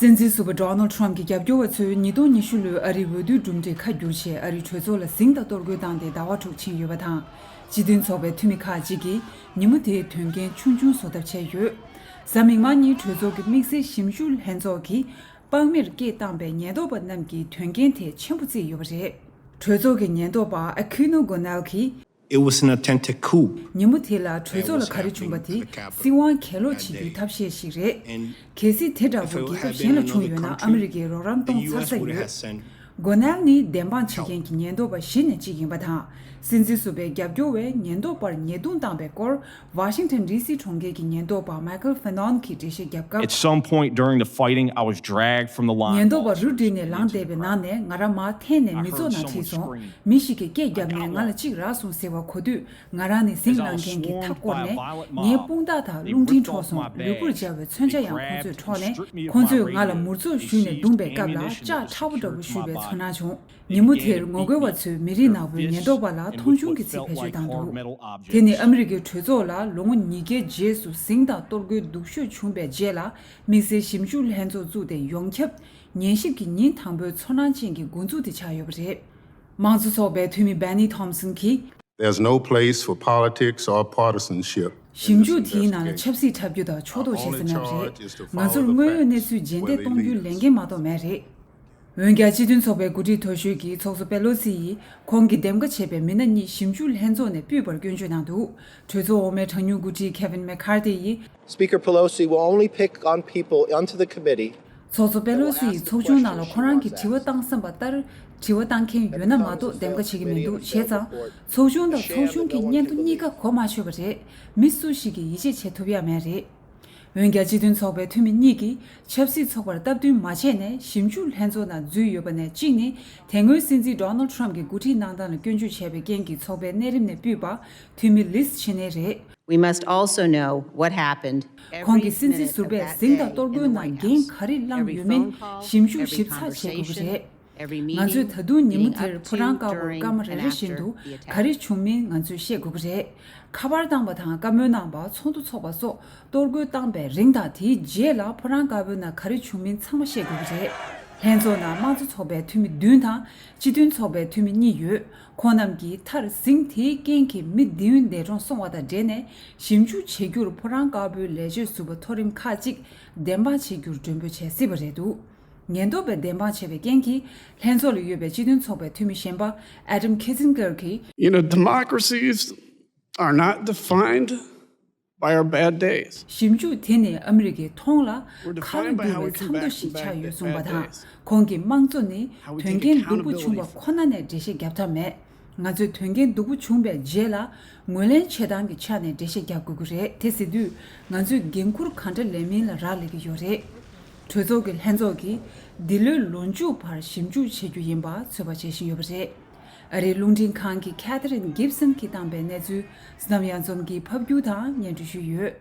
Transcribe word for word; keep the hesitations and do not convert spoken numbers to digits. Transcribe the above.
སྲིད་འཛིན་ཟུར་པ་Donald Trump གྱི་རྒྱབ་སྐྱོར་བ་ཚོས་ཉིས་སྟོང་ཉི་ཤུ་ལོའི་ཨ་རིའི་འོས་བསྡུའི་གྲུབ་འབྲས་ཁ་བསྒྱུར་ཆེད་ཨ་རིའི་གྲོས་ཚོགས་ལ་ཟིང་དང་གཏོར་རྒོལ་བཏང་སྟེ་ཟླ་བ་དྲུག་ཕྱིན་ཡོད་པ་དང་། སྤྱི་མཐུན་ཚོགས་པའི་འཐུས་མི་ཁག་ཅིག་གིས་ཉིན་མོ་དེའི་དོན་རྐྱེན་ཆུང་ཆུང་བཟོ་ཐབས་བྱས་ཡོད། གཟའ་མིག་དམར་ཉིན་གྲོས་ཚོགས་ཀྱི་དམིགས་བསལ་ཞིབ་འཇུག་ལྷན་ཚོགས་ཀྱིས་དཔང་མིར་སྐད་བཏང་པའི་ཉེན་རྟོག་པ་རྣམས་ཀྱིས་དོན་རྐྱེན་དེ་ཆེན་པོ་བརྩིས་ཡོད་པ་རེད། གྲོས་ཚོགས་ཀྱི་ཉེན་རྟོག་པ་Aquino Gonzalez གྱིས། It was an attempted coup. ཉིན་མོ་དེ་ལ་གྲོས་ཚོགས་ལ་ག་རེ་བྱུང་པ་དེ་སྲིད་དབང་གྱེན་ལོག་བྱེད་རྒྱུའི་ཐབས་ཤེས་ཤིག་རེད། གལ་སྲིད་དེ་འདྲ་བོ་རྒྱལ་ཁབ་གཞན་ལ་བྱུང་ཡོད་ན་ཨ་མི་རི་ཀའི་རོགས་རམ་གཏོང་ཚར་ས་ཡོད། Gonzalez ནི་བདེན་དཔང་བྱེད་མཁན་གྱི་ཉེན་རྟོག་པ་གཞི་ནས་གཅིག་ཡིན་པ་དང་། སྲིད་འཛིན་ཟུར་པའི་རྒྱབ་སྐྱོར་བས་ཉེན་རྟོག་པར་ཉེས་རྡུང་བཏང་པའི་སྐོར་Washington D C གྲོང་ཁྱེར་གྱི་ཉེན་རྟོག་པ་Michael Fanone གྱིས་འགྲེལ་བཤད་བརྒྱབ་སྐབས། At some point during the fighting, I was dragged from the line. ཉེན་རྟོག་པ་རུ་བསྒྲིལ་ནས་ལངས་བསྡད་པའི་ནང་ནས་ང་རང་མར་འཐེན་ནས་མི་ཚོགས་ནང་ཁྲིད་སོང་། མི་ཞིག་གིས་སྐད་བརྒྱབ་ནས་ང་ལ་གཅིག་རག་སོང་ཟེར་བ་གོ་དུས། ང་རང་ནི་ཟིང་ལངས་མཁན་གྱི་མཐའ་བསྐོར་ནས་ངའི་དཔུང་རྟགས་དང་རླུང་འཕྲིན་འཕྲོག་སོང་། ལུས་པོར་འབྱར་བའི་མཚོན་ཆ་ཡང་ཁོང་ཚོས་འཕྲོག་ནས་ཁོང་ཚོས་ང་ལ་མུར་ལྕོག་གཞུས་ནས་བརྡུངས་པའི་སྐབས་ལ་ལྕགས་ཁྲ་བོ་འདྲ་བོ་གཞུས་པའི་ཚོར་སྣང་བྱུང་། ཉིན་མོ་དེར་ངོ་རྒོལ་བ་ཚོས་མི་རིགས་ནག་པོའི་ཉེན་རྟོག་པ་ལ་མཐོང་ཆུང་གི་ཚིག་བེད་སྤྱོད་བཏང་འདུག་དེ་ནི་ཨ་མི་རི་ཀའི་གྲོས་ཚོགས་ལ་ལོ་ངོ་ཉིས་བརྒྱའི་རྗེས་སུ་ཟིང་དང་གཏོར་རྒོལ་སྡུག་ཤོས་བྱུང་པའི་རྗེས་ལ་དམིགས་བསལ་ཞིབ་འཇུག་ལྷན་ཚོགས་བཙུགས་ཏེ་ཡོངས་ཁྱབ་ཉན་ཞིབ་ཀྱི་ཉིན་དང་པོའི་ཚོར་སྣང་ཅན་གྱི་འགོ་འཛུགས་དེ་ཆགས་ཡོད་པ་རེད། དམངས་གཙོ་ཚོགས་པའི་འཐུས་མི་Bennie Thompson གྱིས། There's no place for politics or partisanship. ཞིབ་འཇུག་དེའི་ནང་ལ་ཆབ་སྲིད་འཁྲབ་རྒྱུ་དང་ཕྱོགས་གཏོགས་བྱེད་ས་མེད་པ་རེད། ང་ཚོར་དངོས་ཡོད་གནས་ཚུལ་རྗེས་འདེད་གཏོང་རྒྱུའི་ལས་འགན་མ་གཏོགས་མེད་རེད། འོན་ཀྱང་སྤྱི་མཐུན་ཚོགས་པའི་འགོ་ཁྲིད་མཐོ་ཤོས་ཀྱིས་ཚོགས་གཙོ་པེ་ལོ་སི་ཡིས་ཁོང་གིས་འདེམས་ཀ་བྱས་པའི་མི་སྣ་གཉིས་ཞིབ་འཇུག་ལྷན་ཚོགས་ནས་ཕུད་པར་སྐྱོན་བརྗོད་གནང་འདུག་གྲོས་ཚོགས་འོག་མའི་གྲངས་ཉུང་འགོ་ཁྲིད་Kevin McCarthy ཡིས། Speaker Pelosi will only pick on people onto the committee. ཚོགས་གཙོ་པེ་ལོ་སི་ཡིས་ཚོགས་ཆུང་ནང་ལ་ཁོ་རང་གིས་དྲི་བ་བཏང་བསམ་པ་ལྟར་དྲི་བ་བཏང་མཁན་ཡོད་ན་མ་གཏོགས་འདེམས་ཀ་བྱེད་ཀྱི་མི་འདུག་བྱས་ཙང་། ཚོགས་ཆུང་དང་ཚོགས་ཆུང་གི་སྙན་ཐོ་གཉིས་ཀ་གོ་མ་ཆོད་པ་རེད། མི་སུ་ཞིག་གིས་ཡིད་ཆེས་བྱེད་ཐུབ་ཡ་མེད་རེད། འོན་ཀྱང་སྤྱི་མཐུན་ཚོགས་པའི་འཐུས་མི་གཉིས་ཀྱིས་ཆབ་སྲིད་ཚོགས་པར་སྟབས་བསྟུན་མ་བྱས་ནས་ཞིབ་འཇུག་ལྷན་ཚོགས་ནང་འཛུལ་ཡོད་པ་ནས་གཅིག་ནི་དེ་སྔོན་སྲིད་འཛིན་Donald Trump གྱི་འགོ་ཁྲིད་གནང་སྟངས་ལ་སྐྱོན་བརྗོད་བྱས་པའི་རྐྱེན་གྱིས་ཚོགས་པའི་གནས་རིམ་ནས་ཕུད་པ་འཐུས་མི་Liz Cheney རེད། We must also know what happened. ཁོང་གིས་སྲིད་འཛིན་ཟུར་པས་ཟིང་དང་གཏོར་རྒོལ་ནང་འགན་ག་རེ་བླངས་ཡོད་མིན་ཞིབ་འཇུག་ཞིབ་ཚགས་བྱེད་དགོས་ཀྱི་རེད། ང་ཚོས་ད་དུང་ཉིན་མོ་དེར་ཕོ་བྲང་དཀར་པོར་སྐར་མ་རེ་རེ་བཞིན་དུ་ག་རེ་བྱུང་མིན་ང་ཚོས་ཤེས་དགོས་ཀྱི་རེད། ཁ་པར་བཏང་པ་དང་བཀའ་མོལ་གནང་པ། ཚོགས་འདུ་འཚོགས་པ་སོགས་གཏོར་རྒོལ་བཏང་པའི་རིང་དང་དེའི་རྗེས་ལ་ཕོ་བྲང་དཀར་པོའི་ནང་ག་རེ་བྱུང་མིན་ཚང་མ་ཤེས་དགོས་ཀྱི་རེད། ལྷན་ཚོགས་ནང་དམངས་གཙོ་ཚོགས་པའི་འཐུས་མི་བདུན་དང་སྤྱི་མཐུན་ཚོགས་པའི་འཐུས་མི་གཉིས་ཡོད། ཁོང་རྣམས་ཀྱིས་མཐར་ཟིང་དེའི་རྐྱེན་གྱིས་མི་བདུན་འདས་གྲོངས་སོང་བ་དང་འབྲེལ་ནས་ཞིབ་འཇུག་བྱེད་རྒྱུར་ཕོ་བྲང་དཀར་པོའི་ལས་བྱེད་ཟུར་པ་མཐོ་རིམ་ཁག་ཅིག་བདེན་དཔང་བྱེད་རྒྱུར་མགྲོན་འབོད་བྱེད་སྲིད་པ་རེད་འདུག་ཉེན་རྟོག་པས་བདེན་དཔང་བྱས་པའི་རྐྱེན་གྱིས་ལྷན་ཚོགས་ལ་ཡོད་པའི་སྤྱི་མཐུན་ཚོགས་པའི་འཐུས་མི་གཞན་པ་Adam Kinzinger གྱིས། You know, democracies are not defined by our bad days. ཞིབ་འཇུག་དེ་ནི་ཨ་མི་རི་ཀའི་མཐོང་ལ་ཁ་ལོ་བསྒྱུར་བའི་མཚམས་ཐོ་ཞིག་ཆགས་ཡོད་གསུངས་པ་དང་། ཁོང་གིས་དམངས་གཙོ་ནི་དོན་རྐྱེན་སྡུག་པོ་བྱུང་བ་ཁོ་ན་ནས་འགྲེལ་བཤད་རྒྱབ་ཐབས་མེད། ང་ཚོས་དོན་རྐྱེན་སྡུག་པོ་བྱུང་བའི་རྗེས་ལ་ངོས་ལེན་བྱེད་སྟངས་ཀྱི་ཆ་ནས་འགྲེལ་བཤད་རྒྱག་དགོས་ཀྱི་རེད། དེ་ཟེར་དུས་ང་ཚོས་འགན་འཁུར་གང་འདྲ་ལེན་མིན་ལ་རག་ལས་ཀྱི་ཡོད་རེད། གྲོས་ཚོགས་ཀྱི་ལྷན་ཚོགས་ཀྱིས་འདི་ལོའི་ལོ་མཇུག་བར་ཞིབ་འཇུག་བྱེད་རྒྱུ་ཡིན་པ་ཚོད་དཔག་བྱེད་བཞིན་ཡོད་པ་རེད། ཨ་རིའི་རླུང་འཕྲིན་ཁང་གི་Catherine Gibson གྱིས་བཏང་པའི་གནས་ཚུལ་བསོད་ནམས་གཡང་འཛོམས་ཀྱིས་ཕབ་སྒྱུར་དང་སྙན་སྒྲོན་ཞུས་ཡོད།